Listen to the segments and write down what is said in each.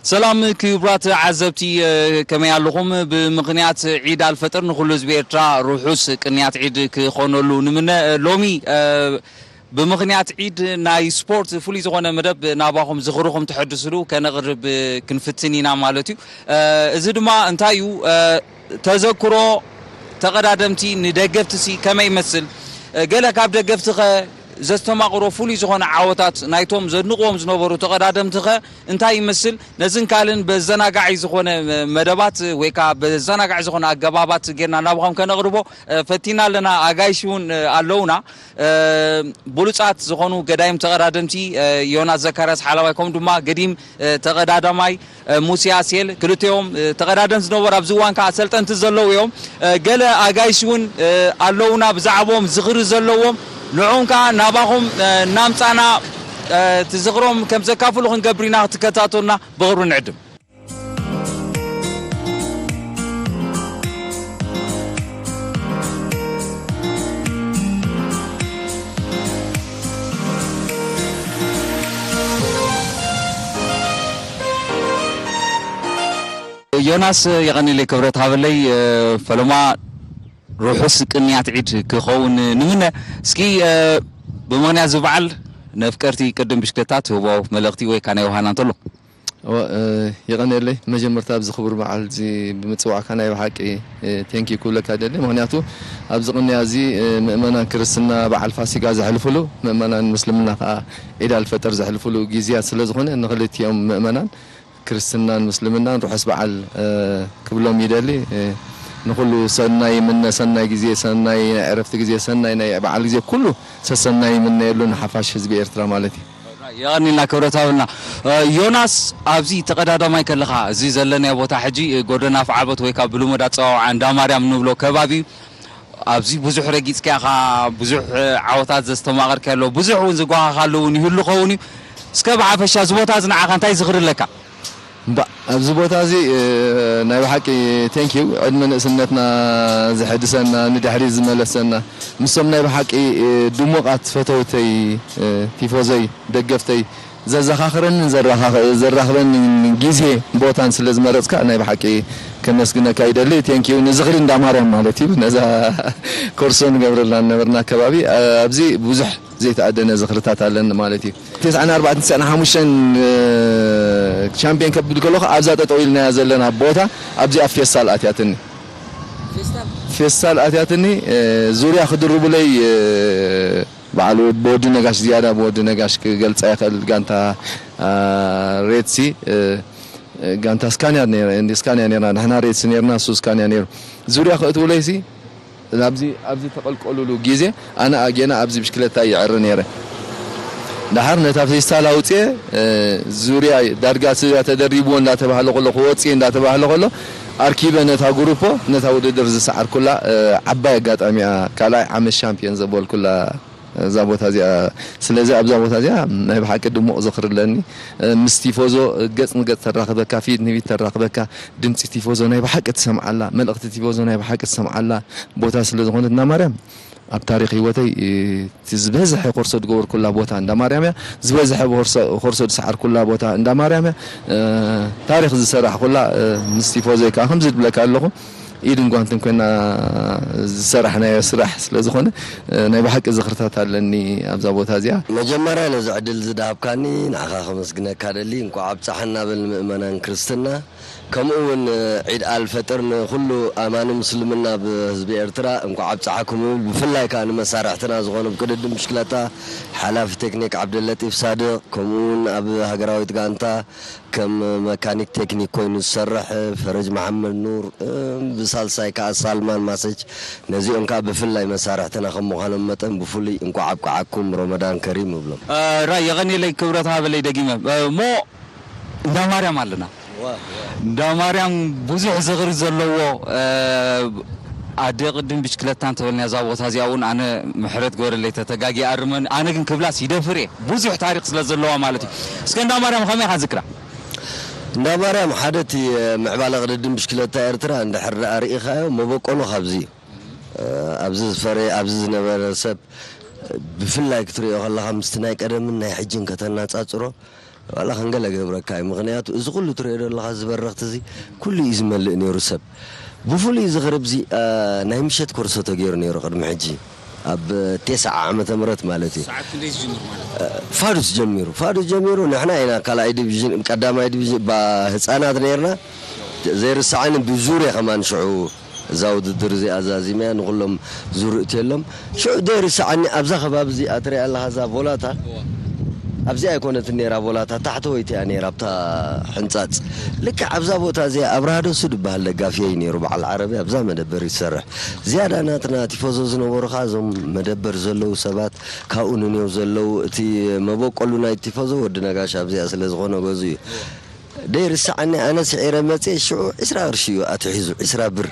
ሰላም ክቡራት ዓዘብቲ፣ እ፣ ከመይ ኣለኹም? ብምኽንያት ዒድ ኣልፈጥር ንኹሉ ህዝቢ ኤርትራ ርሑስ ቅንያት ዒድ ክኾነሉ ንምነ። እ፣ ሎሚ፣ እ፣ ብምኽንያት ዒድ ናይ ስፖርት ፍሉይ ዝኾነ መደብ ናባኹም ዝኽርኹም ተሐድስሉ ከነቕርብ ክንፍትን ኢና ማለት እዩ። እ፣ እዚ ድማ እንታይ እዩ? እ፣ ተዘክሮ ተቐዳደምቲ ንደገፍትሲ ከመይ ይመስል? እ፣ ገለ ካብ ደገፍትኸ ዘስተማቕሮ ፍሉይ ዝኾነ ዓወታት ናይቶም ዘድንቕዎም ዝነበሩ ተቐዳደምትኸ እንታይ ይመስል? ነዝን ካልእን በዘናጋዒ ዝኾነ መደባት ወይ ከዓ በዘናጋዒ ዝኾነ ኣገባባት ጌርና ናብኹም ከነቕርቦ፣ እ፣ ፈቲና ኣለና። ኣጋይሽ እውን፣ እ፣ ኣለውና። እ፣ ብሉጻት ዝኾኑ ገዳይም ተቐዳደምቲ፣ እ፣ ዮናስ ዘካርያስ ሓላዋይ፣ ከምኡ ድማ ገዲም፣ እ፣ ተቐዳዳማይ፣ እ፣ ሙሴ ኣስየል፣ ክልቲኦም፣ እ፣ ተቐዳደምቲ ዝነበሩ፣ ኣብዚ እዋን ከዓ ኣሰልጠንቲ ዘለዉ እዮም። እ፣ ገለ ኣጋይሽ እውን፣ እ፣ ኣለውና ብዛዕባኦም ዝኽሪ ዘለዎም፣ ንዕኦም ከዓ ናባኹም፣ እ፣ እናምጻና፣ እ፣ እቲ ዝኽሮም ከም ዘካፍሉ ክንገብር ኢና። ክትከታተሉና ብኽብሪ ንዕድም። ዮናስ፣ የቐኒለይ ክብረት ሃበለይ። ፈለማ ርሑስ ቅንያት ዒድ ክኸውን ንምነ። እስኪ፣ እ፣ ብምኽንያት እዚ በዓል ነፍቀርቲ ቅድም ብሽክለታ ትህቦ መልእኽቲ ወይ ካናይ ውሃና እንተሎ? እወ፣ እ፣ የቐንየለይ። መጀመርታ ኣብዚ ክቡር በዓል እዚ ብምጽዋዕካ ናይ ብሓቂ፣ እ፣ ቴንኪ ክብለካ ይደሊ። ምኽንያቱ ኣብዚ ቅንያ እዚ፣ እ፣ ምእመናን ክርስትና በዓል ፋሲጋ ዘሕልፍሉ፣ ምእመናን ምስልምና ከኣ ዒድ ኣልፈጥር ዘሕልፍሉ ግዜያት ስለ ዝኾነ ንኽልቲኦም ምእመናን ክርስትናን ምስልምናን ርሑስ በዓል፣ እ፣ ክብሎም ይደሊ። እ፣ ንኹሉ ሰናይ ይምነ፣ ሰናይ ግዜ፣ ሰናይ ናይ ዕረፍቲ ግዜ፣ ሰናይ ናይ በዓል ግዜ፣ ኩሉ ሰሰናይ ይምነየሉ ንሓፋሽ ህዝቢ ኤርትራ ማለት እዩ። የቐኒልና ክብረት ሃበልና። እ፣ ዮናስ፣ ኣብዚ ተቐዳዳማይ ከለኻ፣ እዚ ዘለናዮ ቦታ ሕጂ፣ እ፣ ጎደና ኣፍዓበት ወይ ካብ ብልሙድ ኣጸዋውዓ እንዳ ማርያም እንብሎ ከባቢ እዩ። ኣብዚ ብዙሕ ረጊጽካ ኢኻ፣ ብዙሕ፣ እ፣ ዓወታት ዘስተማቐርካ ኣሎ፣ ብዙሕ እውን ዝጓሃኻሉ እውን ይህሉ ኸውን እዩ። እስከ ብሓፈሻ እዚ ቦታ እዚ ንዓኻ እንታይ ዝኽሪ ኣለካ? እምባ፣ ኣብዚ ቦታ እዚ፣ እ፣ ናይ ብሓቂ ቴንኪዩ፣ ዕድመ ንእስነትና ዘሐድሰና፣ ንድሕሪት ዝመለሰና፣ ምስቶም ናይ ብሓቂ፣ እ፣ ድሙቓት ፈተውተይ፣ እ፣ ቲፎዞይ፣ ደገፍተይ ዘዘኻኽረንን ዘራኻኽ-፣ ዘራኽበንን ግዜ ቦታን ስለ ዝመረጽካ ናይ ብሓቂ ከመስግነካ ይደሊ። ቴንኪዩ። ንዝኽሪ እንዳ ማርያም ማለት እዩ። ነዛ ኮርሶ ንገብረላ ዝነበርና ከባቢ፣ እ፣ ኣብዚ ብዙሕ ዘይተኣደነ ዝኽርታት ኣለኒ ማለት እዩ። ተስዓን ኣርባዕተን ተስዓን ሓሙሽተን፣ እ፣ ሻምፒዮን ከብል ከለኹ ኣብዛ ጠጠው ኢልናያ ዘለና ቦታ ኣብዚኣ ፌስታል ኣትያትኒ። ፌስታል ኣትያትኒ፣ እ፣ ዙርያ ክድርቡለይ፣ እ፣ በዓል ወድ-፣ ብወዲ ነጋሽ ዝያዳ ብወዲ ነጋሽ ክገልጻ ይኽእል። ጋንታ፣ አ፣ ሬድሲ፣ እ፣ ጋንታ ስካንያ ነይረ፣ እንዲ ስካንያ ነይርና፣ ንሕና ሬድሲ ነይርና፣ እሱ ስካንያ ነይሩ። ዙርያ ክእትውለይሲ ኣብዚ፣ ኣብዚ ተቐልቀሉሉ ግዜ ኣነ ኣጌና ኣብዚ ብሽክለታ ይዕሪ ነይረ። ደሓር ነታ ፌስታል ኣውፅኤ፣ እ፣ ዙርያ፣ ዳርጋ ዙርያ ተደሪብዎ እንዳተባህለ ከሎ፣ ክወፅእ እንዳተባህለ ከሎ፣ ኣርኪበ ነታ ጉሩፖ፣ ነታ ውድድር ዝሰዓርኩላ፣ እ፣ ዓባይ ኣጋጣሚ እያ። ካልኣይ ዓመት ሻምፒዮን ዘበልኩላ እዛ ቦታ እዚኣ። ስለዚ ኣብዛ ቦታ እዚኣ ናይ ብሓቂ ድሙቕ ዝኽሪ ኣለኒ። እ፣ ምስ ቲፎዞ ገጽ ንገጽ ተራኽበካ፣ ፊት ንፊት ተራኽበካ፣ ድምጺ ቲፎዞ ናይ ብሓቂ ትሰምዓላ፣ መልእኽቲ ቲፎዞ ናይ ብሓቂ ትሰምዓላ ቦታ ስለ ዝኾነት እንዳ ማርያም ኣብ ታሪኽ ህይወተይ፣ እ፣ እቲ ዝበዝሐ ኮርሶ ዝገበርኩላ ቦታ እንዳ ማርያም እያ። ዝበዝሐ ኮርሶ፣ ኮርሶ ዝሰዓርኩላ ቦታ እንዳ ማርያም እያ። እ፣ ታሪኽ ዝሰራሕኩላ፣ እ፣ ምስ ቲፎዞይ ከኣ ከምዚ ዝብለካ ኣለኹ። ኢድን ጓንትን ኮይና ዝሰራሕናዮ ስራሕ ስለ ዝኾነ፣ እ፣ ናይ ብሓቂ ዝኽርታት ኣለኒ ኣብዛ ቦታ እዚኣ። መጀመርያ ነዚ ዕድል ዝደሃብካኒ ንዓኻ ከመስግነካ ደሊ። እንኳዕ ኣብፀሐና በል ንምእመናን ክርስትና፣ ከምኡ እውን ዒድ ኣልፈጥር ንኹሉ ኣማኒ ምስልምና ብህዝቢ ኤርትራ እንኳዕ ኣብፀሓኩም እብል። ብፍላይ ከዓ ንመሳርሕትና ዝኾኑ ብቅድድም ብሽክለታ ሓላፊ ቴክኒክ ዓብደለጢፍ ሳድቕ፣ ከምኡ እውን ኣብ ሃገራዊት ጋንታ ከም መካኒክ ቴክኒክ ኮይኑ ዝሰርሕ ፈረጅ መሓመድ ኑር፣ እ፣ ብሳልሳይ ከዓ ሳልማን ማሰች፣ ነዚኦም ከዓ ብፍላይ መሳርሕትና ከም ምዃኖም መጠን ብፍሉይ እንኳዕ ኣብቅዓኩም ረመዳን ከሪም እብሎም። እ፣ ራይ የቐንየለይ ክብረት ሃበለይ ደጊመ። እ፣ እሞ እንዳ ማርያም ኣለና። እንዳ ማርያም ብዙሕ ዝኽሪ ዘለዎ፣ እ፣ ኣደ ቅድም ብሽክለታ እንተበልና እዛ ቦታ እዚኣ እውን ኣነ ምሕረት ግበረለይ ተተጋጊ ኣርመን፣ ኣነ ግን ክብላስ ይደፍር እየ፣ ብዙሕ ታሪኽ ስለ ዘለዋ ማለት እዩ። እስከ እንዳ ማርያም ከመይ ኢኻ ዝክራ? እንዳ ማርያም ሓደ እቲ ምዕባለ ቅድድም ብሽክለታ ኤርትራ እንድሕር ደኣ ርኢኻዮ፣ መበቆሉ ካብዚ እዩ። ኣብዚ ዝፈረየ፣ ኣብዚ ዝነበረ ሰብ ብፍላይ ክትሪኦ ከለኻ ምስቲ ናይ ቀደምን ናይ ሕጅን ከተነጻጽሮ፣ ዋላ ክንገለ ገብረካ እዩ። ምኽንያቱ እዚ ኩሉ ትሪኦ ዘለኻ ዝበረኽቲ እዚ ኩሉ እዩ ዝመልእ ነይሩ ሰብ። ብፍሉይ እዚ ክርብዚ፣ አ፣ ናይ ምሸት ኮርሶ ተገይሩ ነይሩ ቅድሚ ሕጂ። ኣብ ቴስዓ ዓመተ ምህረት ማለት እዩ። ሰዓት ክንደይ ዝጅምር ማለት እዩ? ፋዱስ ጀሚሩ፣ ፋዱስ ጀሚሩ ንሕና ኢና ካልኣይ ዲቪዥን፣ ቀዳማይ ዲቪዥን፣ ባ-፣ ህፃናት ነይርና። ዘይርሳዓኒ ብዙርያ ከማን ሽዑ እዛ ውድድር እዚኣ ዛዚመያ ንኹሎም ዙር እትየሎም። ሽዑ ዘይርሳዓኒ ኣብዛ ከባቢ እዚኣ ትሪኣ ኣለኻ እዛ ቮላታ፣ ኣብዚኣ ኣይኮነትን ነይራ ቮላታ፣ ታሕተወይቲ እያ ነይራ ኣብታ ሕንጻጽ። ልክዕ ኣብዛ ቦታ እዚኣ ኣብርሃ ደሱ ዝበሃል ደጋፊየይ ነይሩ በዓል ዓረብያ ኣብዛ መደበር ይሰርሕ። ዝያዳ ናትና ቲፎዞ ዝነበሩ ኸኣ እዞም መደበር ዘለዉ ሰባት ካብኡ ንኔው ዘለዉ፣ እቲ መበቆሉ ናይ ቲፎዞ ወዲ ነጋሽ ኣብዚኣ ስለ ዝኾነ ገዙ እዩ። ደይርስዓኒ ኣነ ስዒረ መጽየ ሽዑ ዕስራ ቅርሺ እዩ ኣትሒዙ፣ ዕስራ ብር።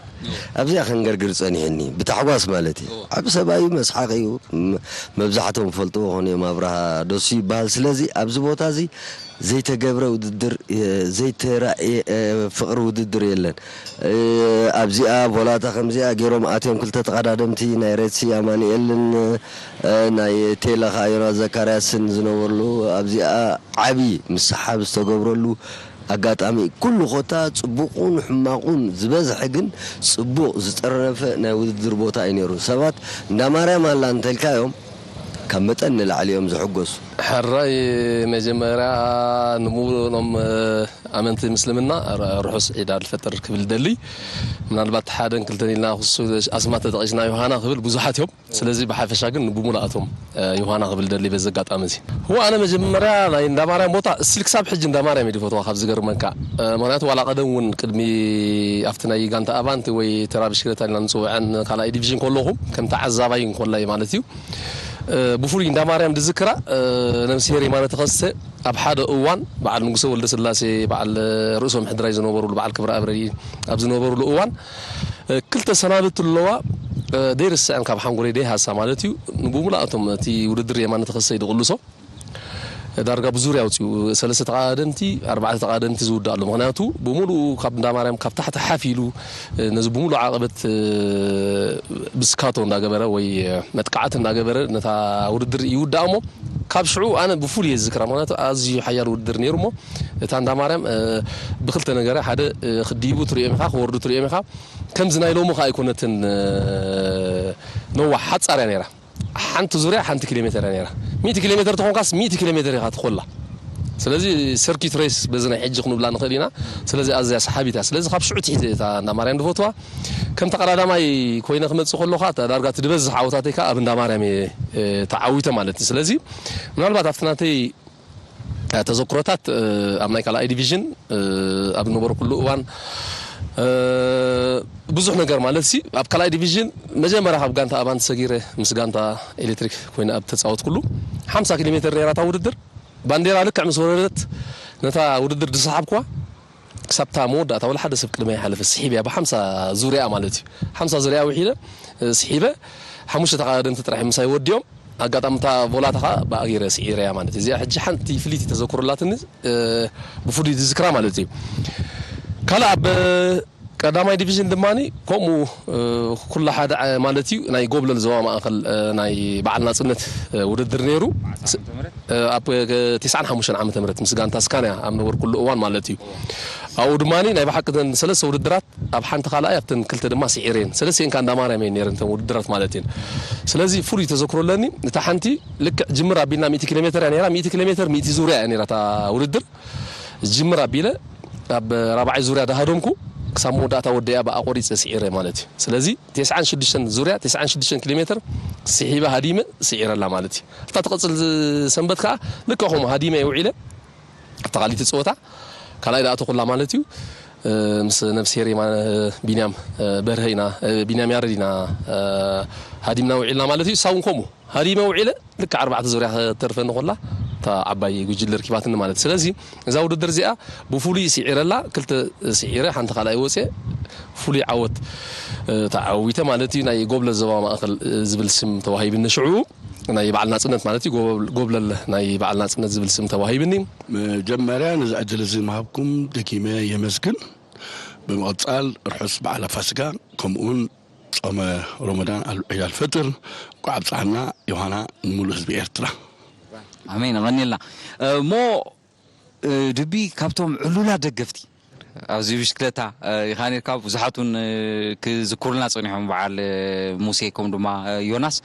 ኣብዚኣ ከንገርግር ጸኒሕኒ ብታሕጓስ ማለት እዩ። ዓቢ ሰብኣይ እዩ፣ መስሓቕ እዩ። ም-፣ መብዛሕቶም ፈልጥዎ ኾኑ እዮም ኣብርሃ ደሱ ይበሃል። ስለዚ ኣብዚ ቦታ እዚ ዘይተገብረ ውድድር፣ እ፣ ዘይተራእየ፣ እ፣ ፍቕሪ ውድድር የለን። እ፣ ኣብዚኣ ቮላታ ከምዚኣ ገይሮም ኣትዮም ክልተ ተቐዳደምቲ ናይ ሬትሲ ኣማኑኤልን፣ እ፣ ናይ ቴለ ኸኣ ዮናስ ዘካርያስን ዝነበርሉ ኣብዚኣ ዓቢ ምስሓብ ዝተገብረሉ ኣጋጣሚ ኩሉ ኮታ ጽቡቑን ሕማቑን ዝበዝሐ ግን ጽቡቕ ዝጠርነፈ ናይ ውድድር ቦታ እዩ ነይሩ። ሰባት እንዳ ማርያም ኣላ እንተልካዮም ካብ መጠን ንላዕሊ እዮም ዝሕጎሱ። ሕራይ መጀመርያ ንሙሉእ ኖም ኣመንቲ ምስልምና ር-፣ ርሑስ ዒድ ኣልፈጥር ክብል ደሊ። ምናልባት ሓደን ክልተን ኢልና ክሱ ኣስማት ተጠቒስና ዮሃና ክብል ብዙሓት እዮም። ስለዚ ብሓፈሻ ግን ብሙሉኣቶም፣ እ፣ ዮሃና ክብል ደሊ በዚ ኣጋጣሚ እዚ። እወ፣ ኣነ መጀመርያ ናይ እንዳ ማርያም ቦታ እስቲል ክሳብ ሕጂ እንዳ ማርያም እየ ዝፈትዋ ካብ ዝገርመካ። እ፣ ምኽንያቱ ዋላ ቀደም እውን ቅድሚ ኣብቲ ናይ ጋንታ ኣባንቲ ወይ ተራ ብሽክለታ ኢልና ንጽውዐን ካልኣይ ዲቪዥን ከለኹ ከም ተዓዛባይ እንኮላይ ማለት እዩ። እ፣ ብፍሉይ እንዳ ማርያም ዝዝክራ፣ እ፣ ነብስሄር የማነ ተኸስተ ኣብ ሓደ እዋን በዓል ንጉሰ ወልደስላሴ፣ በዓል ርእሶም ሕድራይ ዝነበሩሉ፣ በዓል ክብረኣብ ረድኢ ኣብ ዝነበሩሉ እዋን፣ እ፣ ክልተ ሰናብቲ ኣለዋ፣ እ፣ ደይርስዐን ካብ ሓንጎለይ ደይሃሳ ማለት እዩ። ንብሙላእቶም እቲ ውድድር የማነ ተኸሰይ ዝቕልሶ ዳርጋ ብዙርያ ኣውፅኡ ሰለስተ ተቓደምቲ፣ ኣርባዕተ ተቓደምቲ ዝውዳእ ኣሎ። ምኽንያቱ ብምሉኡ ካብ እንዳ ማርያም ካብ ታሕቲ ሓፍ ኢሉ፣ እ፣ ነዚ ብምሉእ ዓቐበት፣ እ፣ ብስካቶ እንዳገበረ ወይ መጥቃዕቲ እንዳገበረ ነታ ውድድር ይውዳእ እሞ፣ ካብ ሽዑ ኣነ ብፍሉይ እየ ዝዝክራ። ምኽንያቱ ኣዝዩ ሓያል ውድድር ነይሩ እሞ፣ እታ እንዳ ማርያም፣ እ፣ ብክልተ ነገረ፣ ሓደ፣ እ፣ ክድይቡ ትሪኦም ኢኻ፣ ክወርዱ ትሪኦም ኢኻ። ከምዚ ናይ ሎሚ ከኣ ኣይኮነትን፣ እ፣ ነዋሕ ሓጻር እያ ነይራ። ሓንቲ ዙርያ ሓንቲ ኪሎ ሜተር እያ ነይራ። ሚእቲ ኪሎ ሜተር ተኾንካስ ሚእቲ ኪሎ ሜተር ኢኻ ትኾላ። ስለዚ ሰርኪት ሬስ በዚ ናይ ሕጂ ክንብላ ንኽእል ኢና። ስለዚ ኣዝያ ሰሓቢት እያ። ስለዚ ካብ ሽዑ ትሒዘ እታ እንዳ ማርያም ዝፈትዋ። ከም ተቐዳዳማይ ኮይነ ክመጽእ ከለኹ ከኣ ዳርጋ እቲ ዝበዝሕ ዓወታተይ ከኣ ኣብ እንዳ ማርያም እየ፣ እ፣ ተዓዊተ ማለት እዩ። ስለዚ ምናልባት ኣብቲ ናተይ ተዘክሮታት፣ እ፣ ኣብ ናይ ካልኣይ ዲቪዥን፣ እ፣ ኣብ ዝነበርኩሉ እዋን፣ እ፣ ብዙሕ ነገር ማለት ሲ ኣብ ካልኣይ ዲቪዥን መጀመርያ ካብ ጋንታ ኣባንቲ ሰጊረ ምስ ጋንታ ኤሌክትሪክ ኮይነ ኣብ ተጻወትኩሉ ሓምሳ ኪሎ ሜተር ነይራ እታ ውድድር። ባንዴራ ልክዕ ምስ ወረደት ነታ ውድድር ዝሰሓብኩዋ ክሳብታ መወዳእታ ወላ ሓደ ሰብ ቅድመይ ሓለፈ ስሒበያ ብሓምሳ ዙርያ ማለት እዩ። ሓምሳ ዙርያ ውሒደ፣ እ፣ ስሒበ ሓሙሽተ ተቓዳደምቲ ጥራሕ ምሳይ ወዲኦም ኣጋጣሚ እታ ቮላታ ኸኣ ብኣጊረ ስዒረያ ማለት እዩ። እዚኣ ሕጂ ሓንቲ ፍልይቲ ተዘክሮ ኣላትኒ፣ እ፣ ብፍሉይ ዝዝክራ ማለት እዩ። ካልእ ኣብ ቀዳማይ ዲቪዥን ድማኒ ከምኡ፣ እ፣ ኩላ ሓደ ዓ-፣ ማለት እዩ ናይ ጎብለል ዞባ ማእከል፣ እ፣ ናይ በዓል ናጽነት፣ እ፣ ውድድር ነይሩ። ስ-፣ እ፣ ኣብ፣ እ፣ ተስዓን ሓሙሽተን ዓመተ ምህረት ምስ ጋንታ ስካንያ ኣብ ነበርኩሉ እዋን ማለት እዩ። ኣብኡ ድማኒ ናይ ብሓቂ እተን ሰለስተ ውድድራት ኣብ ሓንቲ ካልኣይ ኣብተን ክልተ ድማ ስዒረን። ሰለስቲኤን ከኣ እንዳ ማርያም እየን ነይረን እተን ውድድራት ማለት እየን። ስለዚ ፍሉይ ተዘክሮ ኣለኒ። እታ ሓንቲ ልክዕ ጅምር ኣቢልና ሚእቲ ኪሎ ሜተር እያ ነይራ። ሚእቲ ኪሎ ሜተር ሚእቲ ዙርያ እያ ነይራ እታ ውድድር። ጅምር ኣቢለ ኣብ ራብዓይ ዙርያ ዳሃደምኩ ክሳብ መወዳእታ ወደያ ብኣ ቆሪፀ ስዒረ ማለት እዩ። ስለዚ ተስዓን ሽዱሽተን ዙርያ፣ ተስዓን ሽዱሽተን ኪሎ ሜተር ስሒበ ሃዲመ ስዒረላ ማለት እዩ። እታ ትቕፅል ዝ-፣ ሰንበት ከዓ ልክዕ ከምኡ ሃዲመ እየ ውዒለ። ኣብታ ካልኣይቲ ፀወታ ካልኣይ ደኣ ተኹላ ማለት እዩ። እ፣ ምስ ነብስሄር የማነ ቢንያም፣ እ፣ በርሀ ኢና፣ እ፣ ቢንያም ያረድ ኢና፣ እ፣ ሃዲምና ውዒልና ማለት እዩ። እሳ እውን ከምኡ ሃዲመ ውዒለ ልክዕ ኣርባዕተ ዙርያ ከተርፈኒ ኮላ እታ ዓባይ ጉጅለ ርኪባትኒ ማለት እዩ። ስለዚ እዛ ውድድር እዚኣ ብፍሉይ ስዒረላ፣ ክልተ ስዒረ ሓንቲ ካልኣይ ወፅየ ፍሉይ ዓወት፣ እ፣ ተዓዊተ ማለት እዩ። ናይ ጎብለል ዞባ ማእከል፣ እ፣ ዝብል ስም ተዋሂብኒ ሽዑ። ናይ በዓል ናጽነት ማለት እዩ። ጎብ-፣ ጎብለል ናይ በዓል ናጽነት ዝብል ስም ተዋሂብኒ። መጀመርያ ነዚ ዕድል እዚ ምሃብኩም ደጊመ የመስግን። ብምቕጻል ርሑስ በዓል ፋሲካ ከምኡውን ጾመ ሮመዳን ኣል-፣ ዒድ ኣልፈጥር እንኳዕ ኣብጽሓና ዮሃና ንምሉእ ህዝቢ ኤርትራ። ኣሜን። የቐንየልና። እሞ ድቢ ካብቶም ዕሉላት ደገፍቲ ኣብዚ ብሽክለታ ኢኻ ነርካ። ብዙሓት እውን ክዝክሩልና ጸኒሖም፣ በዓል ሙሴ ከም ድማ ዮናስ።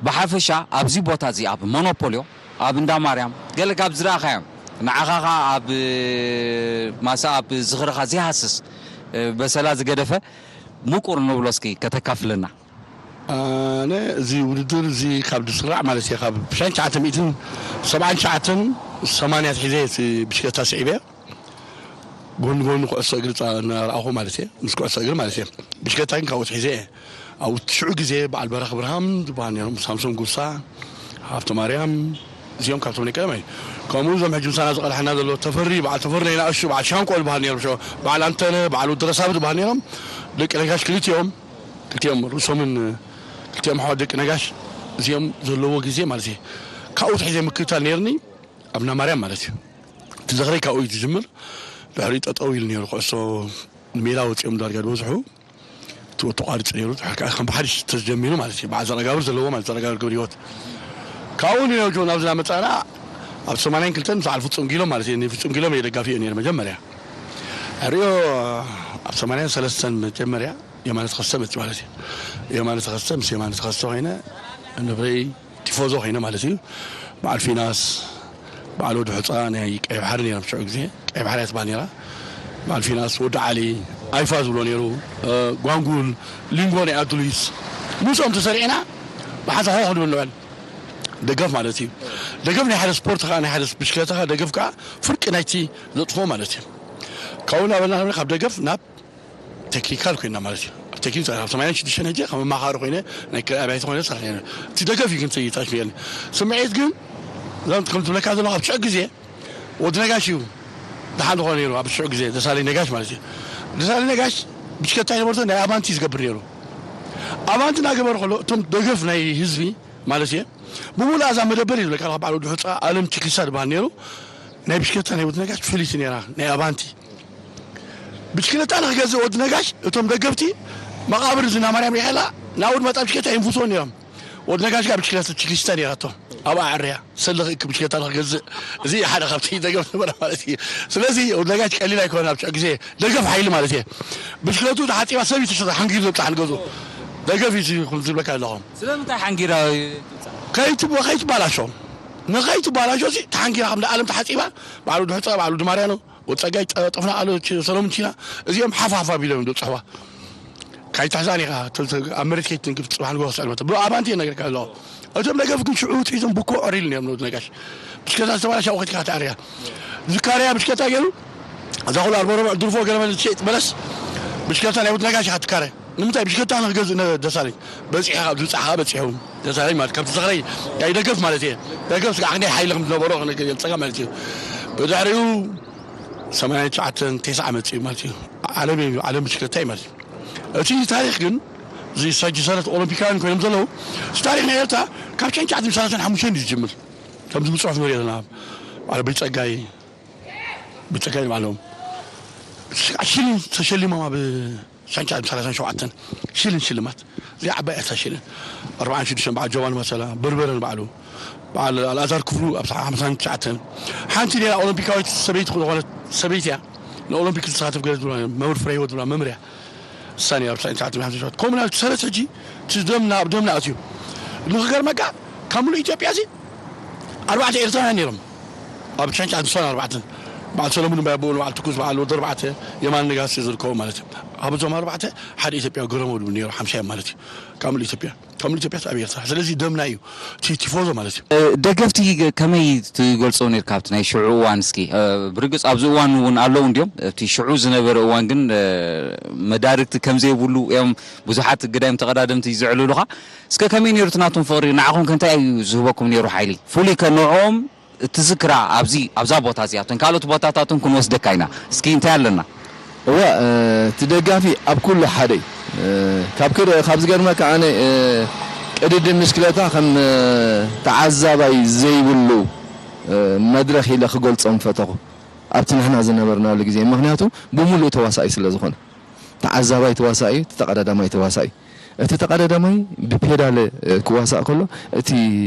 ብሓፈሻ ኣብዚ ቦታ እዚ ኣብ ሞኖፖልዮ ኣብ እንዳ ማርያም ገለ ካብ ዝረኣኻዮም ንዓኻ ኸኣ ኣብ ማሳ ኣብ ዝኽርኻ ዘይሃስስ በሰላ ዝገደፈ ምቁር ንብሎ እስኪ ከተካፍለና። ኣነ እዚ ውድድር እዚ ካብ ዝስራዕ ማለት እየ ካብ ሻን ትሽዓተ ሚእትን ሰብዓን ትሽዓተን ሰማንያ ኣትሒዘ እቲ ብሽክለታ ስዒበ ጎኒ ጎኒ ኩዕሶ እግሪ ፃ- እናረኣኹ ማለት እየ ምስ ኩዕሶ እግሪ ማለት እየ ብሽክለታ ግን ካብኡ ኣትሒዘ እየ ኣብ ሽዑ ግዜ በዓል በራኽ ብርሃም ዝበሃል ነይሮም ሳምሶን ጉሳ ሃብተ ማርያም እዚኦም ካብቶም ናይ ቀደማይ ከምኡ እዞም ሕጂ ምሳና ዝቐድሐና ዘሎ ተፈሪ በዓል ተፈሪ ናይ ንኣሽቱ በዓል ሻንቆ ዝበሃል ነይሮም ሸ- በዓል ኣንተነ በዓል ወዲ ረሳብ ዝበሃል ነይሮም ደቂ ነጋሽ ክልቲኦም ክልቲኦም ርእሶምን ክልቲኦም ኣሕዋት ደቂ ነጋሽ እዚኦም ዘለዎ ግዜ ማለት እዩ ካብኡ ትሒዘ ምክትታል ነይርኒ ኣብ ናማርያም ማለት እዩ እቲ ዝኽረይ ካብኡ እዩ ዝጅምር ድሕሪ ጠጠው ኢሉ ነይሩ ኩዕሶ ሜዳ ወፂኦም ዳርጋ ዝበዝሑ እቲ ተቋሪፁ ነይሩ ድሕሪ ከዓ ከም ብሓድሽ ተጀሚሩ ማለት እዩ በዓል ዘረጋብር ዘለዎ ማለት ዘረጋብር ገብረ ህይወት ካብኡ ንዮጆ ናብዚ ናመፃና ኣብ ሰማንያን ክልተን ምስ በዓል ፍፁም ጊሎም ማለት እዩ ፍፁም ጊሎም እየ ደጋፊ እየ ነይሩ መጀመርያ ሕሪኦ ኣብ ሰማንያን ሰለስተን መጀመርያ የማነ ተኸስተ መፂ ማለት እዩ። የማነ ተኸስተ ምስ የማነ ተኸስተ ኮይነ ንብረይ ቲፎዞ ኮይነ ማለት እዩ። በዓል ፊናስ በዓል ወዲ ሑፃ ናይ ቀይ ባሕሪ ነይሮም ሽዑ ግዜ ቀይ ባሕሪ እያ ትበሃል ነይራ። በዓል ፊናስ ወዲ ዓሊ ኣይፋ ዝብሎ ነይሩ። እ፣ ጓንጉል ሊንጎ ናይ ኣዱሊስ ምስኦም ተሰሪዕና ብሓንሳብ ሆ ክንብል ንውዕል ደገፍ ማለት እዩ። ደገፍ ናይ ሓደ ስፖርት ከዓ ናይ ሓደ ብሽክለታ ከዓ ደገፍ ከዓ ፍርቂ ናይቲ ዘጥፍኦ ማለት እዩ። ካብኡ ናበልና ካብ ደገፍ ናብ ቴክኒካል ኮይና ማለት እዩ ኣብ ቴክኒክ ኣብ ሰማንያን ሽዱሽተን ሕጂ ከም ኣማኻሪ ኮይነ ናይ ክልል ኣባይቲ ኮይነ ሰሪሐ ነይረ እቲ ደገፍ እዩ ግን ታሽሚየኒ ስምዒት ግን እዞም ከም ዝብለካ ዘለኹ ኣብ ሽዑ ግዜ ወዲ ነጋሽ እዩ ደሓን ዝኾነ ነይሩ ኣብ ሽዑ ግዜ ደሳለኝ ነጋሽ ማለት እዩ ደሳለኝ ነጋሽ ብሽከታ ይነበርቶ ናይ ኣባንቲ ዝገብር ነይሩ ኣባንቲ እናገበረ ከሎ እቶም ደገፍ ናይ ህዝቢ ማለት እየ ብሙሉ ኣዛ መደበር እዩ ዝብለካ በዓል ወዲ ሑፃ ኣለም ችክሳ ዝበሃል ነይሩ ናይ ብሽከታ ናይ ወዲ ነጋሽ ፍልይቲ ነይራ ናይ ኣባንቲ ብሽክለታ ንክገዝእ ወዲ ነጋሽ እቶም ደገፍቲ መቓብር ዝና ማርያም ሪሐላ ናብኡ ድመጣ ብሽክለታ ይንፍስዎ ነይሮም ወዲ ነጋሽ ጋር ብሽክለታ ችክሊስታ ነይራቶ ኣብ ኣዕርያ ሰልኺ እክ ብሽክለታ ንክገዝእ እዚ ሓደ ካብቲ ደገፍ ነበረ ማለት እዩ ስለዚ ወዲ ነጋሽ ቀሊል ኣይኮነ ኣብ ሽዑ ግዜ ደገፍ ሓይሊ ማለት እየ ብሽክለቱ ተሓፂባ ሰብ እዩ ተሸጠ ሓንጊር ዘብፅሓ ንገዝኡ ደገፍ እዩ ዝብለካ ኣለኹም ስለምንታይ ሓንጊራ ከይትበ- ከይትባላሾ ንኸይትባላሾ እዚ ተሓንጊራ ከም ዓለም ተሓፂባ በዓሉ ድሕፀ በዓሉ ድማርያኖ ወፀጋይ ጠፍና ኣሎ ሰሎሙን ቺና እዚኦም ሓፋፋ ቢሎም እዮም ዝብፅሕዋ ካይትሕዛን ኢኻ ኣብ መሬት ከይትንክፍ ፅባሕ ንጎ ክስዕል መተ ብኣባንቲ እየ ነገርካ ኣለኹ እቶም ደገፍ ግን ሽዑ ትሒዞም ብኮ ዕሪሉ ነዮም ነጋሽ ብሽከታ ዝተባላ ሻው ከይትካ ተኣርያ ዝካርያ ብሽከታ ገይሩ እዛ ኩሉ ኣርባ ረብዕ ድርፎ ገለመ ዝሸጥ በለስ ብሽከታ ናይ ነጋሽ ኢኻ ትካረ ንምንታይ ብሽከታ ንክገዝእ ደሳለኝ በፂሕኻ ዝብፃሕኻ በፂሑ ደሳለኝ ማለት ካብቲ ዝኽረይ ናይ ደገፍ ማለት እየ ደገፍ ስጋዕ ክንደይ ሓይሊ ከም ዝነበሮ ክነገልፀካ ማለት እዩ ብድሕሪኡ ሰማንያን ትሽዓተን ቴስዓ መፅኡ ማለት እዩ ዓለም እዩ ዓለም ብሽክለታ እዩ ማለት እዩ እቲ ታሪክ ግን እዚ ሳጅ ሰረት ኦሎምፒካውያን ኮይኖም ዘለዉ እቲ ታሪክ ናይ ኤርትራ ካብ ሸን ትሽዓተ ሰላሳን ሓሙሽተን እዩ ዝጅምር ከምዚ ብፅሑፍ ንሪኦ ዘለና ዓረበይ ፀጋይ ብፀጋይ ንባዕሎም ሽልን ተሸሊሞም ኣብ ሻንቻ ሰላሳን ሸውዓተን ሽልን ሽልማት እዚኣ ዓባይ እያ ሽልን ኣርባዓን ሽዱሽተን በዓል ጆባን መሰላ በርበረ ንባዕሉ በዓል ኣልኣዛር ክፍሉ ኣብ ሓምሳን ትሽዓተን ሓንቲ ሌላ ኦሎምፒካዊት ሰበይቲ ዝኾነት ሰበይቲ እያ ንኦሎምፒክ ዝሳተፍ ገለ ዝብላ መምህር ፍረ ህይወት ዝብላ መምህር እያ እሳ ነይራ ኣብ ትሽዓን ትሽዓን ሓምሳን ሸውዓተን ከምኡ ናብ ሰረት ሕጂ እቲ ደምና ኣብ ደምና ኣትዩ ንክገርመካ ካብ ሙሉእ ኢትዮጵያ እዚ ኣርባዕተ ኤርትራውያን ነይሮም ኣብ ትሽዓን ትሽዓን ስሳን ኣርባዕተን በዓል ሰለሙን ባይ ኣቦኡ በዓል ትኩስ በዓል ወዲ ኣርባዕተ የማን ነጋሲ ዝርከቡ ማለት እዩ። ካብ እዞም ኣርባዕተ ሓደ ኢትዮጵያዊ ገረመው ዝብል ነይሩ ሓምሻይ ማለት እዩ። ካብ ሙሉእ ኢትዮጵያ ካብ ሙሉእ ኢትዮጵያ ኣብ ኤርትራ ስለዚ ደምና እዩ እቲ ቲፎዞ ማለት እዩ። ደገፍቲ ከመይ ትገልጾ ነርካ ኣብቲ ናይ ሽዑ እዋን እስኪ ብርግጽ ኣብዚ እዋን እውን ኣለዉ እንድዮም እቲ ሽዑ ዝነበረ እዋን ግን መዳርግቲ ከምዘይብሉ እዮም ብዙሓት ግዳይም ተቐዳደምቲ ዘዕልሉኻ እስከ ከመይ ነይሩ እቲ ናቶም ፍቕሪ ንዓኹም ከ እንታይ እዩ ዝህበኩም ነይሩ ሓይሊ ፍሉይ ከ ንዕኦም እትዝክራ ኣብዚ ኣብዛ ቦታ እዚኣ እተን ካልኦት ቦታታትን ክንወስደካ ኢና። እስኪ እንታይ ኣለና? እወ እቲ ደጋፊ ኣብ ኩሉ ሓደ እዩ። ካብ ክደ ካብ ዝገርመካ ኣነ ቅድድም ብሽክለታ ከም ተዓዛባይ ዘይብሉ መድረኽ ኢለ ክገልጾ ምፈተኹ ኣብቲ ንሕና ዝነበርናሉ ግዜ ምኽንያቱ ብምሉእ ተዋሳኣይ ስለ ዝኾነ ተዓዛባይ ተዋሳኢ እዩ፣ ተቐዳዳማይ ተዋሳኢ እዩ። እቲ ተቐዳዳማይ ብፔዳለ ክዋሳእ ከሎ፣ እቲ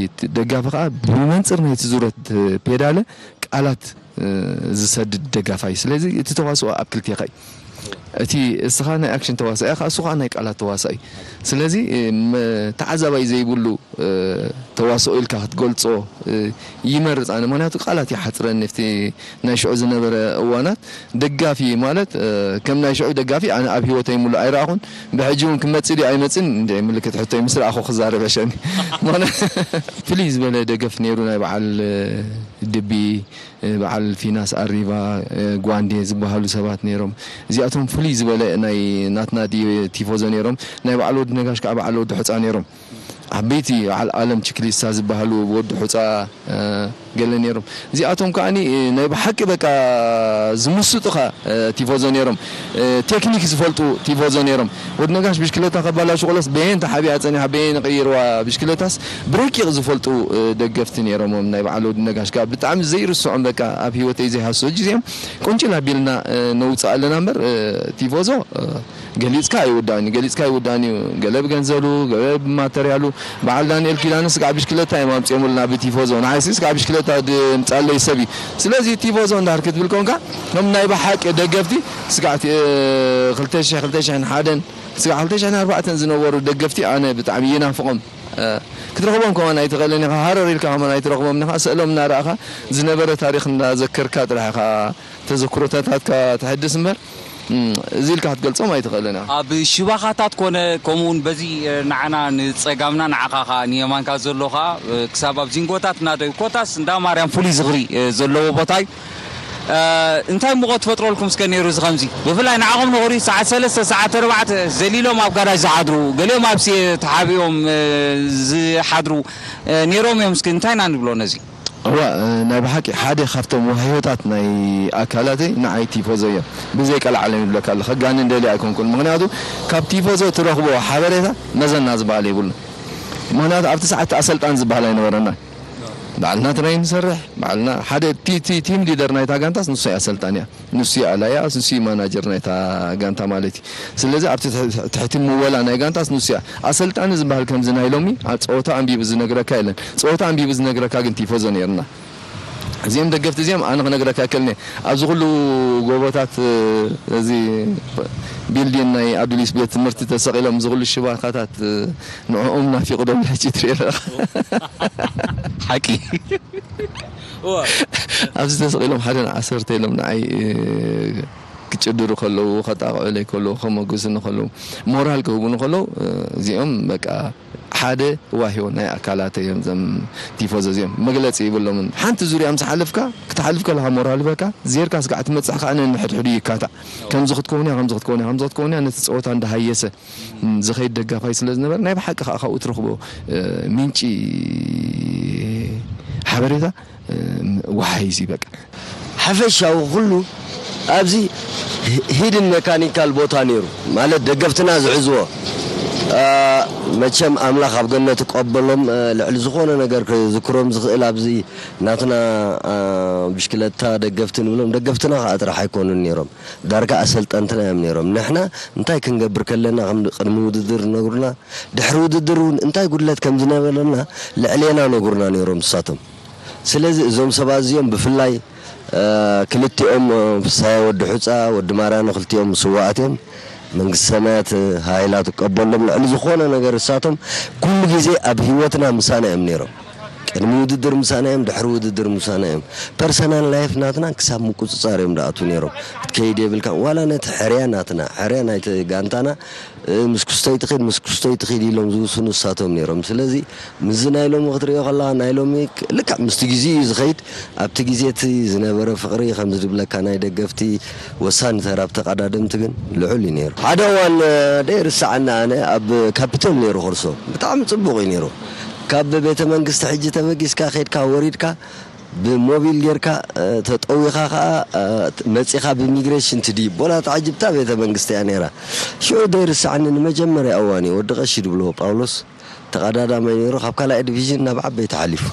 ደጋፊ ከኣ ብመንጽር ናይቲ ዙረት ፔዳለ ቃላት ዝሰድድ ደጋፋይ። ስለዚ እቲ ተዋስኦ ኣብ ክልቴኻ እዩ። እቲ እስኻ ናይ ኣክሽን ተዋሳኢ ኢኻ፣ እሱ ኸዓ ናይ ቃላት ተዋሳኢ። ስለዚ ተዓዛባይ ዘይብሉ ተዋስኦ ኢልካ ክትገልጾ ይመርጽ ኣነ። ምኽንያቱ ቃላት ይሓጽረኒ። ኣብቲ ናይ ሽዑ ዝነበረ እዋናት ደጋፊ ማለት ከም ናይ ሽዑ ደጋፊ ኣነ ኣብ ህይወተይ ሙሉእ ኣይረኣኹን። ብሕጂ እውን ክመጽእ ድዩ ኣይመጽእን እንደ ምልክት ሕቶይ ምስ ረኣኹ ክዛረብ ዕሸኒ። ፍልይ ዝበለ ደገፍ ነይሩ ናይ በዓል ድቢ በዓል ፊናስ ኣሪባ፣ ጓንዴ ዝበሃሉ ሰባት ነይሮም። እዚኣቶም ፍልይ ዝበለ ናይ ናትና ቲፎዞ ነይሮም። ናይ በዓል ወዲ ነጋሽ ከዓ በዓል ወዲ ሑፃ ነይሮም። ዓበይቲ በዓል ኣለም ችክሊስታ ዝበሃሉ ወዲ ሑፃ ገለ ነይሮም። እዚኣቶም ከዓ ናይ ብሓቂ በቃ ዝምስጡኻ ቲፎዞ ነይሮም። ቴክኒክ ዝፈልጡ ቲፎዞ ነይሮም። ወዲ ነጋሽ ብሽክለታ ከባላሹ ቆለስ በየን ተሓቢኣ ፀኒሓ በየን ቀይርዋ ብሽክለታስ ብረቂቕ ዝፈልጡ ደገፍቲ ነይሮም። ናይ በዓል ወዲ ነጋሽ ከዓ ብጣዕሚ ዘይርስዖም በቃ ኣብ ህይወተይ ዘይሃስሶ እጅ እዚኦም ቁንጭል ኣቢልና ነውፅእ ኣለና እምበር ቲፎዞ ገሊፅካ ኣይውዳእን እዩ፣ ገሊፅካ ኣይውዳእን እዩ። ገለ ብገንዘሉ፣ ገለ ብማተርያሉ። በዓል ዳንኤል ኪዳነ ስጋዕ ብሽክለታ እዮም ኣምፅኦምልና ብቲፎዞ። ንዓይሲ ስጋዕ ብሽክለታ ድምፃለይ ሰብ እዩ። ስለዚ ቲፎዞ እንዳር ክትብል ኮንካ ከም ናይ ብሓቂ ደገፍቲ ስጋዕ ክልተ ሽሕ ክልተ ሽሕን ሓደን ስጋዕ ክልተ ሽሕን ኣርባዕተን ዝነበሩ ደገፍቲ ኣነ ብጣዕሚ ይናፍቖም። ክትረኽቦም ከማን ኣይትኽእልን ኢኻ። ሃረር ኢልካ ከማን ኣይትረኽቦም ኢኻ። ስእሎም እናረኣኻ ዝነበረ ታሪኽ እንዳዘከርካ ጥራሕ ኢኻ ተዘክሮታትካ ተሐድስ እምበር እዚ ኢልካ ክትገልጾም ኣይትኽእልን ኢኻ። ኣብ ሽባኻታት ኮነ ከምኡ እውን በዚ ንዓና ንጸጋምና ንዓኻ ኸኣ ንየማንካ ዘሎ ኸኣ ክሳብ ኣብ ዚንጎታት እናደዩ ኮታስ እንዳ ማርያም ፍሉይ ዝኽሪ ዘለዎ ቦታ እዩ። እንታይ ሙቐት ፈጥረልኩም እስከ ነይሩ እዚ ከምዚ? ብፍላይ ንዓኹም ንኽሪ ሰዓት ሰለስተ ሰዓት ኣርባዕተ ዘሊሎም ኣብ ጋራጅ ዝሓድሩ ገሊኦም ኣብ ሴ ተሓቢኦም ዝሓድሩ ነይሮም እዮም። እስኪ እንታይ ኢና ንብሎ ነዚ? እዋ ናይ ብሓቂ ሓደ ካብቶም ዋህዮታት ናይ ኣካላተይ ንዓይ ቲፎዞ እዮም። ብዘይ ቀልዓለም ይብለካ ኣለኹ። ከጋንን ደልየ ኣይኮንኩን። ምኽንያቱ ካብ ቲፎዞ ትረኽቦ ሓበሬታ መዘና ዝበሃል የብሉን። ምኽንያቱ ኣብቲ ሰዓት ኣሰልጣን ዝበሃል ኣይነበረና። ባዕልና ትራይ ንሰርሕ፣ ባዕልና ሓደ ቲ- ቲ- ቲም ሊደር ናይታ ጋንታስ ንሱ እዩ ኣሰልጣን እያ። ንሱ እዩ ኣላያ፣ ንሱ እዩ ማናጀር ናይታ ጋንታ ማለት እዩ። ስለዚ ኣብቲ ትሕ- ትሕቲ ምወላ ናይ ጋንታስ ንሱ እያ። ኣሰልጣኒ ዝበሃል ከምዚ ናይ ሎሚ ኣብ ፀወታ ኣንቢቡ ዝነግረካ የለን። ፀወታ ኣንቢቡ ዝነግረካ ግን ቲፎዞ ነይርና። እዚኦም ደገፍቲ እዚኦም ኣነ ክነግረካ ይክእልኒ ኣብዚ ኩሉ ጎቦታት እዚ ቢልዲን ናይ ኣዱሊስ ቤት ትምህርቲ ተሰቂሎም እዚ ኩሉ ሽባኻታት ንዕኦም ናፊቑ ዶ ሕጂ ትርኢ ኣለኻ። ሓቂ ኣብዚ ተሰቂሎም ሓደ ዓሰርተ ኢሎም ንዓይ ክጭድሩ ከለዉ ከጣቕዑለይ ከለዉ ከመጉስኒ ከለዉ ሞራል ክህቡኒ ከለዉ እዚኦም በቃ ሓደ ዋህዮ ናይ ኣካላት እዮም ዘም ቲፎዞ እዚኦም መግለፂ ይብሎምን ሓንቲ ዙርያ ምስ ሓለፍካ ክትሓልፍ ከለካ ሞራል በካ ዜርካ ስጋዕ ትመፅሕ ከዓ ነንሕድሕዱ ይካታዕ ከምዚ ክትከውን እያ ከምዚ ክትከውን እያ ከምዚ ክትከውን እያ ነቲ ፀወታ እንዳሃየሰ ዝኸይድ ደጋፋይ ስለ ዝነበረ ናይ ብሓቂ ከዓ ካብኡ ትረኽቦ ምንጪ ሓበሬታ ወሃይዚ በቃ ሓፈሻዊ ኩሉ ኣብዚ ሂድን መካኒካል ቦታ ነይሩ ማለት ደገፍትና ዝሕዝዎ መቸም ኣምላኽ ኣብ ገነት ቀበሎም ልዕሊ ዝኾነ ነገር ክዝክሮም ዝኽእል ኣብዚ ናትና ብሽክለታ ደገፍቲ ንብሎም ደገፍትና ከዓ ጥራሕ ኣይኮኑን ነይሮም ዳርጋ ኣሰልጠንትና እዮም ነይሮም ንሕና እንታይ ክንገብር ከለና ቅድሚ ውድድር ነግሩና ድሕሪ ውድድር እውን እንታይ ጉድለት ከም ዝነበረና ልዕሌና ነግሩና ነይሮም ንሳቶም ስለዚ እዞም ሰባት እዚኦም ብፍላይ ክልቲኦም ፍሳየ ወዲ ሑፃ ወዲ ማርያኖ ክልቲኦም ስዋኣት እዮም መንግስቲ ሰማያት ሃይላ ትቀበሎም ልዕሊ ዝኾነ ነገር እሳቶም ኩሉ ግዜ ኣብ ህይወትና ምሳና እዮም ነይሮም ቅድሚ ውድድር ምሳና እዮም ድሕሪ ውድድር ምሳና እዮም ፐርሰናል ላይፍ ናትና ክሳብ ምቁፅፃር እዮም ደኣቱ ነይሮም ክትከይድ የብልካ ዋላ ነቲ ሕርያ ናትና ሕርያ ናይቲ ጋንታና ምስ ክስቶይ ትኺድ ምስ ክስቶይ ትኺድ ኢሎም ዝውስኑ እሳቶም ነይሮም ስለዚ ምስዚ ናይ ሎሚ ክትሪኦ ከለኻ ናይ ሎሚ ልክዕ ምስቲ ግዜ እዩ ዝኸይድ ኣብቲ ግዜ እቲ ዝነበረ ፍቕሪ ከምዚ ዝብለካ ናይ ደገፍቲ ወሳኒ ተራ ኣብ ተቐዳደምቲ ግን ልዑል እዩ ነይሩ ሓደ እዋን ደይርስዓኒ ኣነ ኣብ ካፒቶል ነይሩ ክርሶ ብጣዕሚ ፅቡቕ እዩ ነይሩ ካብ ቤተ መንግስቲ ሕጂ ተበጊስካ ከድካ ወሪድካ ብሞቢል ጌርካ ተጠዊኻ ከዓ መፂኻ ብኢሚግሬሽን ትድይብ ቦላ ተዓጅብታ ቤተ መንግስቲ እያ ነይራ ሽዑ ዘይርሳዕኒ ንመጀመርያ እዋን እዩ ወዲ ቀሺ ድብልዎ ጳውሎስ ተቐዳዳማይ ነይሩ ካብ ካልኣይ ዲቪዥን ናብ ዓበይቲ ሓሊፉ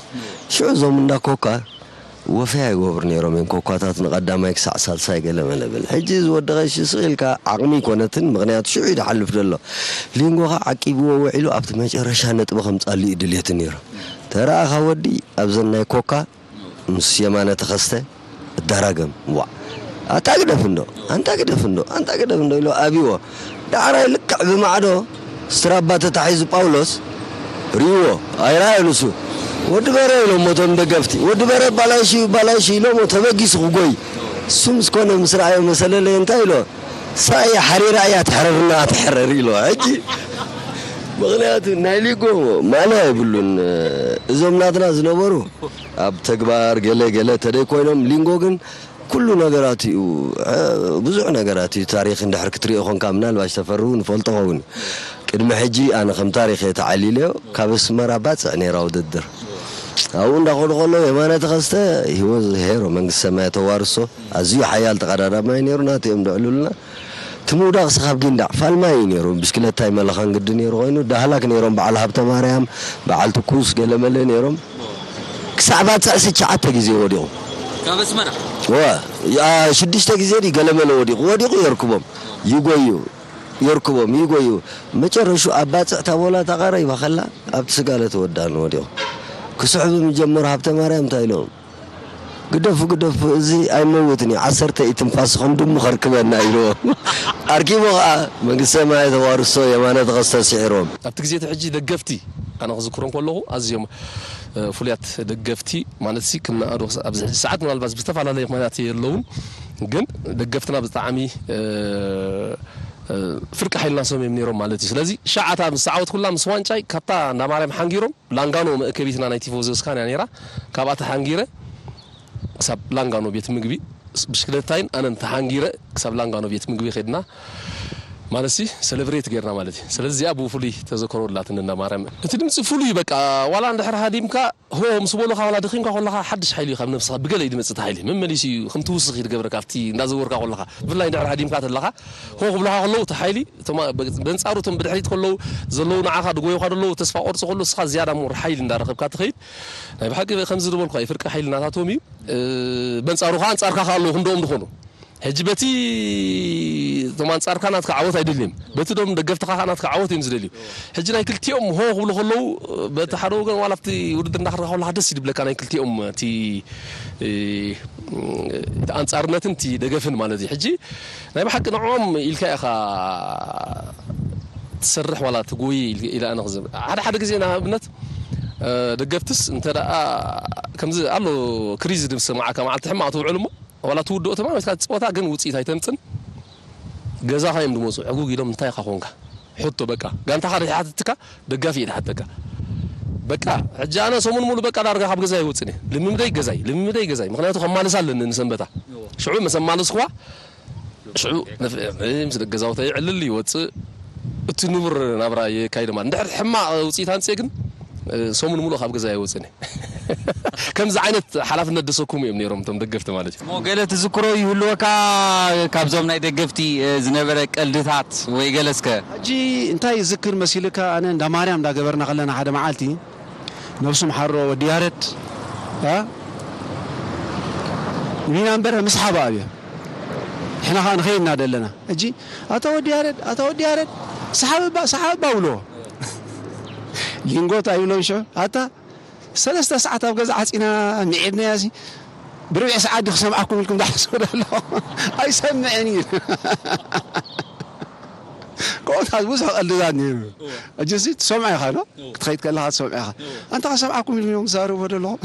ሽዑ እዞም እንዳ ኮካ ወፈያ ይገብሩ ነይሮም እዮም ኮኳታት ንቐዳማይ ክሳዕ ሳልሳይ ገለ መለብል ሕጂ ዝወደቐ ሽስቕ ኢልካ ዓቕሚ ይኮነትን ምኽንያቱ ሽዑ ይድሓልፍ ዘሎ ሊንጎኻ ዓቂብዎ ውዒሉ ኣብቲ መጨረሻ ነጥቢ ከምፃሉ እዩ ድልየቱ ነይሩ ተረኣኻ ወዲ ኣብዘን ናይ ኮካ ምስ የማነ ተኸስተ እዳራገም። ዋ ኣንታ ግደፍ እንዶ፣ ኣንታ ግደፍ እንዶ፣ ኣንታ ግደፍ እንዶ ኢሎ ኣብዎ። ዳዕራይ ልክዕ ብማዕዶ ስትራባ ተታሒዙ ጳውሎስ ርእይዎ ኣይረኣዮ ንሱ። ወዲ በረ ኢሎሞ እቶም ደገፍቲ፣ ወዲ በረ ባላሽ እዩ፣ ባላሽ እዩ ኢሎሞ ተበጊሱ ክጎይ። እሱ ምስ ኮነ ምስ ረኣዮ መሰለለይ እንታይ ኢሎ? ሳእየ ሓሪራ እያ ትሕረርና ትሕረር ኢሎ። ሕጂ ምኽንያቱ ናይ ሊጎ ማእለያ የብሉን። እዞም ናትና ዝነበሩ ኣብ ተግባር ገለ ገለ ተደይ ኮይኖም፣ ሊንጎ ግን ኩሉ ነገራት እዩ። እ፣ ብዙሕ ነገራት እዩ። ታሪኽ እንድሕር ክትሪኦ ኾንካ ምናልባሽ ተፈርሁ ንፈልጦ ኸውን። ቅድሚ ሕጂ ኣነ ከም ታሪኽ እየ ተዓሊለዮ፣ ካብ ኣስመራ ባጽዕ ነይራ ውድድር። ኣብኡ እንዳኸዱ ከለዉ የማነ ተኸስተ ሂወ ሄሮ መንግስቲ ሰማይ ተዋርሶ ኣዝዩ ሓያል ተቐዳዳማይ ነይሩ። ናቲኦም ድዕሉልና እቲ ምውዳቕሲ ካብ ጊንዳዕ ፋልማይ እዩ ነይሩ። ብሽክለታ ይመለኻን ግዲ ነይሩ ኮይኑ፣ ዳህላክ ነይሮም፣ በዓል ሃብተ ማርያም፣ በዓል ትኩስ፣ ገለመለ ነይሮም። ክሳዕ ባጽዕ ሽዓተ ግዜ ወዲቑ። ካብ ኣስመራ? ወ፣ ያ፣ ሽዱሽተ ግዜ ድዩ ገለመለ ወዲቑ። ወዲቑ የርክቦም። ይጎዩ። የርክቦም። ይጎዩ። መጨረሹ ኣብ ባጽዕ ታቦላ ተቓረይባ ከላ፣ ኣብቲ ስጋለ ተወዳእን ወዲቑ። ክስሕቡ ምጀመሩ ሃብተ ማርያም እንታይ ኢሎም? ግደፉ፣ ግደፉ፣ እዚ ኣይመውትን እዩ፣ ዓሰርተ እዩ ትንፋስኹም ድሙ ከርክበና ኢልዎም። ኣርኪቡ ኸዓ መንግስተ ሰማይ ተዋርሶ የማነ ተኸስተ ስዒሮም። ኣብቲ ግዜ እቲ ሕጂ ደገፍቲ፣ ኣነ ክዝክሮም ከለኹ፣ ኣዝዮም፣ እ፣ ፍሉያት ደገፍቲ፣ ማለት ሲ፣ ክነኣዱ ኣብዚ ሕጂ ሰዓት ምናልባት ብዝተፈላለየ ምኽንያት የለውን፣ ግን ደገፍትና ብጣዕሚ፣ እ፣ እ፣ ፍርቂ ሓይልና ሰም እዮም ነይሮም ማለት እዩ። ስለዚ፣ ሻዓታ ምስ ተዓወት ኩላ ምስ ዋንጫይ ካብታ እንዳ ማርያም ሓንጊሮም፣ ላንጋኖ መእከቢትና ናይ ቲፎዞ ስካንያ ነይራ። ካብኣ ተሓንጊረ ክሳብ ላንጋኖ ቤት ምግቢ፣ ብሽክለታይን ኣነን ተሓንጊረ ክሳብ ላንጋኖ ቤት ምግቢ ከድና። ማለትሲ ሰለብሬት ጌርና ማለት እዩ። ስለዚ እዚኣ ብፍሉይ ተዘክሮ ኣላትኒ እንዳ ማርያም። እቲ ድምፂ ፍሉይ በቃ፣ ዋላ እንድሕር ሃዲምካ፣ ሆ ምስ በሉኻ፣ ዋላ ደኺምካ ከለኻ ሓድሽ ሓይሊ እዩ ካብ ነብስኻ ብገለ እዩ ዝመጽእ እቲ ሓይሊ። መመሊሱ እዩ ከም ትውስኽ እዩ ዝገብረካ ኣብቲ እንዳዘወርካ ከለኻ። ብፍላይ እንድሕር ሃዲምካ ተለኻ፣ ሆ ክብሉኻ ከለዉ እቲ ሓይሊ፣ እቶም ብ-፣ በንጻሩ እቶም ብድሕሪት ከለዉ ዘለዉ ንዓኻ ድጎዩኻ ደለዉ ተስፋ ቆርጹ ከለዉ፣ ንስኻ ዝያዳ ሞር ሓይሊ እንዳረኸብካ ትኸይድ። ናይ ብሓቂ ከምዚ ዝበልኩኻ እዩ፣ ፍርቂ ሓይሊ ናታቶም እዩ። እ፣ በንጻሩ ከኣ ኣንጻርካ ከኣ ኣለዉ ክንድኦም ዝኾኑ። ሕጂ በቲ እቶም ኣንጻርካ ናትካ ዓወት ኣይደልዮም፣ በቲ ደም ደገፍትኻ ከኣ ናትካ ዓወት እዮም ዝደልዩ። ሕጂ ናይ ክልቲኦም ሆ ክብሉ ከለዉ፣ በቲ ሓደ ወገን ዋላ ኣብቲ ውድድር እንዳኸድካ ከለኻ ደስ እዩ ዝብለካ፣ ናይ ክልቲኦም እቲ፣ እ፣ እቲ ኣንጻርነትን እቲ ደገፍን ማለት እዩ። ሕጂ ናይ ብሓቂ ንዕኦም ኢልካ ኢኻ ትሰርሕ ዋላ ትጎይ ኢል-፣ ኢለ ኣነ ክዝብ-፣ ሓደ ሓደ ግዜ ንኣብነት፣ እ፣ ደገፍትስ እንተ ደኣ ከምዚ ኣሎ ክሪዝ ዝስምዓካ መዓልቲ ሕማቕ ትውዕል እሞ ዋላ ትውድኦ ተማሚትካ ትጸወታ፣ ግን ውጽኢት ኣይተምጽን። ገዛኻ እዮም ዝመጹ፣ ዕጉግ ኢሎም፣ "እንታይ ኢኻ ኮንካ?" ሕቶ በቃ። ጋንታኻ ድሕሪ ሓትትካ፣ ደጋፊ እዩ ዝሓተካ። በቃ፣ ሕጂ ኣነ ሰሙን ሙሉ በቃ ዳርጋ ካብ ገዛይ ኣይወጽእን እየ። ልምምደይ ገዛይ፣ ልምምደይ ገዛይ። ምኽንያቱ ከማልስ ኣለኒ ንሰንበታ። ሽዑ ምስ ኣማለስኩዋ፣ ሽዑ ነፍ-፣ ምስ ገዛውተይ ዕልል ይወጽእ። እቲ ንቡር ናብራ የካይድ ማለት። እንድሕር ሕማቕ ውጽኢት ኣምጽኤ ግን፣ እ፣ ሰሙን ሙሉእ ካብ ገዛ ኣይወጽእን እየ። ከምዚ ዓይነት ሓላፍነት ደሰኩሙ እዮም ነይሮም እቶም ደገፍቲ ማለት እዩ። እሞ ገለ ትዝክሮ ይህልወካ ካብዞም ናይ ደገፍቲ፣ እ፣ ዝነበረ ቀልድታት ወይ ገለ እስከ? ሕጂ እንታይ ይዝክር መሲልካ? ኣነ እንዳ ማርያም እንዳገበርና ከለና ሓደ መዓልቲ ነብሱ ምሓሮ ወዲ ያረድ፣ እ፣ ሚና እምበር ምስሓብ ኣብዮ። ንሕና ኸኣ ንኸይድ ኢና ደለና። ሕጂ፣ "ኣታ ወዲ ያረድ፣ ኣታ ወዲ ያረድ፣ ሰሓብ እባ፣ ሰሓብ እባ" ብልዎ። ሊንጎ እንታይ ይብሎም ሽዑ? "ኣታ፣ ሰለስተ ሰዓት ኣብ ገዛ ዓጺና፣ ምዒድናያ እዚ፣ ብርብዒ ሰዓት ድዩ ክሰምዓኩም ኢልኩም ትሓስቡ ዘለኹም? ኣይሰምዕን እዩ." ከምኡታት ብዙሕ ቀልድታት ነይሩ። እወ። ሕጂ እዚ ትሰምዖ ኢኻ ዶ? እወ። ክትኸይድ ከለኻ ትሰምዖ ኢኻ። እወ። ኣንታ ከሰምዓኩም ኢልኩም እዮም ዝዛረቡ ዘለኹም።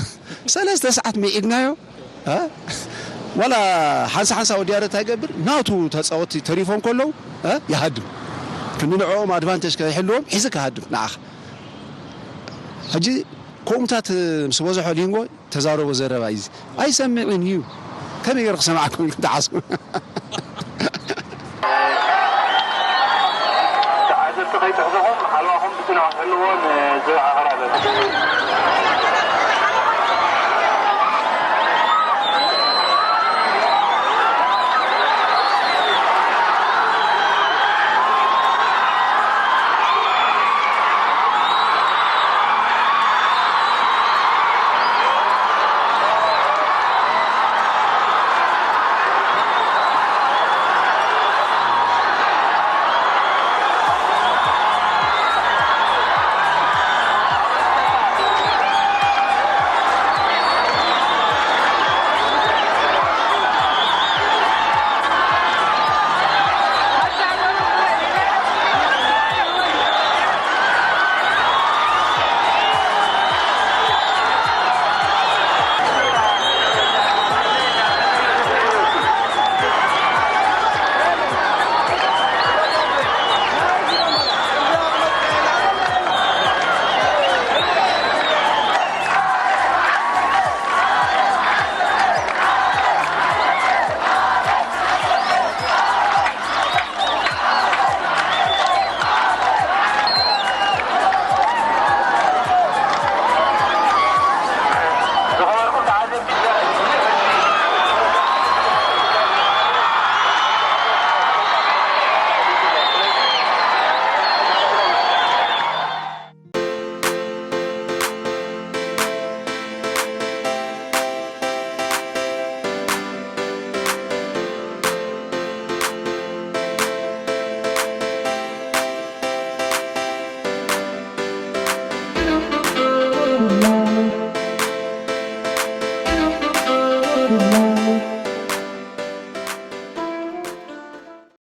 ሰለስተ ሰዓት መዒድናዮ። እ? ዋላ ሓንሳ ሓንሳ ወዲ ያረድ እንታይ ይገብር? ናቱ ተጻወትቲ ተሪፎም ከለዉ፣ እ? ይሃድም። ክንዲ ንዕኦም ኣድቫንቴጅ ከይሕልዎም ሒዙ ክሃድም ንዓኻ። ሕጂ ከምኡታት ምስ በዝሖ ሊንጎ ተዛረቦ ዘረባ እዩ እዚ። ኣይሰምዕን እዩ። ከመይ ገይረ ክሰምዓኩም ኢልኩም ትሓስቡ? ተዓዘብቲ ከይትሕዝኹም፣ ሓለዋኹም ብጽንዓት ሕልዎ፣ ንዝብዓ ኸራ ኣለና።